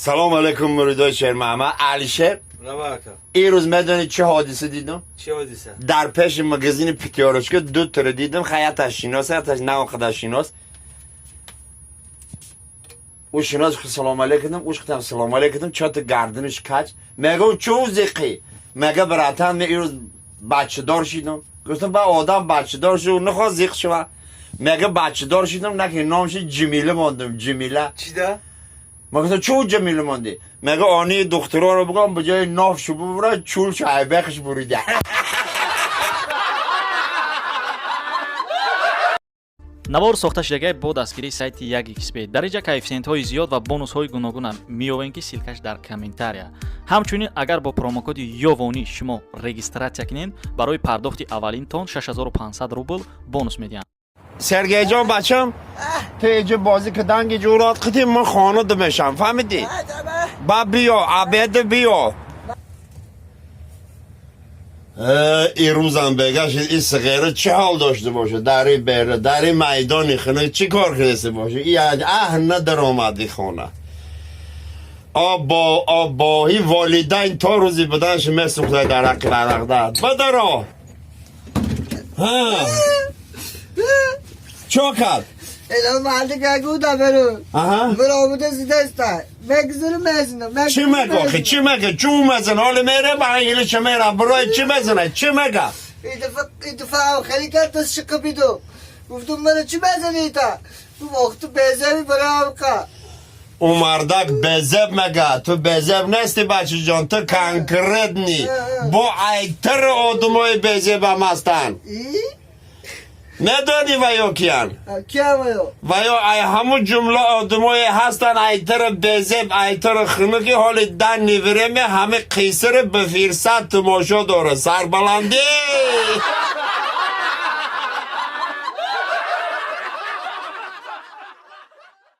Салом алейкум, муридои Шермаҳмад Алишер. Лабака. Ин рӯз медонӣ чӣ ҳодиса дидам? Чӣ ҳодиса? Дар пеши магазини Пятёрочка ду тара дидам. Хаяташ шинос, яташ на он қадар шинос. Ӯ шинос, салом алейкум, ӯш хитам салом алейкум, чото гардиниш кач. Мегӯм, чӯ зиқӣ? Мега, братан, ме ин рӯз бачадор шидам. Гуфтам, ба одам бачадор шуд, нахост зиқ шава. Мега, бачадор шидам, наки номши Ҷимила мондам, Ҷимила. Чӣ да? Ма гуфтам, чӯ Ҷамила мондӣ? Мега, они духтуроро бигам, ба ҷои ноф шу бубура, чул шу айбехш бурида. Навор сохта шудагай бо дастгирии сайти 1xb. Дар инҷа коэффисиентҳои зиёд ва бонусҳои гуногуна меёбем, ки ссылкаш дар комментария. Ҳамчунин, агар бо промокоди ёвонӣ шумо регистратсия кунед, барои пардохти аввалинтон 6500 рубл бонус медиҳанд. Сергейҷон, бачам, ту иҷо бозӣ каданги ҷурот қити, ман хона димешам, фаҳмидӣ? Ба биё, обеда биё. Ирӯзам бегашид, ин сиғера чӣ ҳол дошта бошад? Дари бера, дари майдони хона чӣ кор кардеста бошад? Аҳ, надаромади хона. Обо обоҳи волидайн то рӯзи буданши месӯхта дар ҳаққи варақдад. Бадаро. Чо кард? Эло марди гагуда беру. Муромуда зидаста. Мегзуру мезина. Чӣ мега охи? Чӣ мега? Чӯ мезана? Ҳоли мере ба ҳили чӣ мера? Барои чӣ мезана? Чӣ мега? Идафа хеле кард шиқа биду. Гуфтум, мана чӣ мезани та? Гуфт, ох, ту безеби барои ка. Ӯ мардак безеб мега. Ту безеб нести, бачаҷон, ту конкретный. Бо айтари одамои безебам ҳастанд. Медонӣ, ваё киян? Киям ваё? Ваё ай ҳамун ҷумла одамое ҳастанд, айтари безеб, айтари хунуки, ҳоли данный время ҳами қисри ба фирсат тамошо дорад. Сарбаландӣ.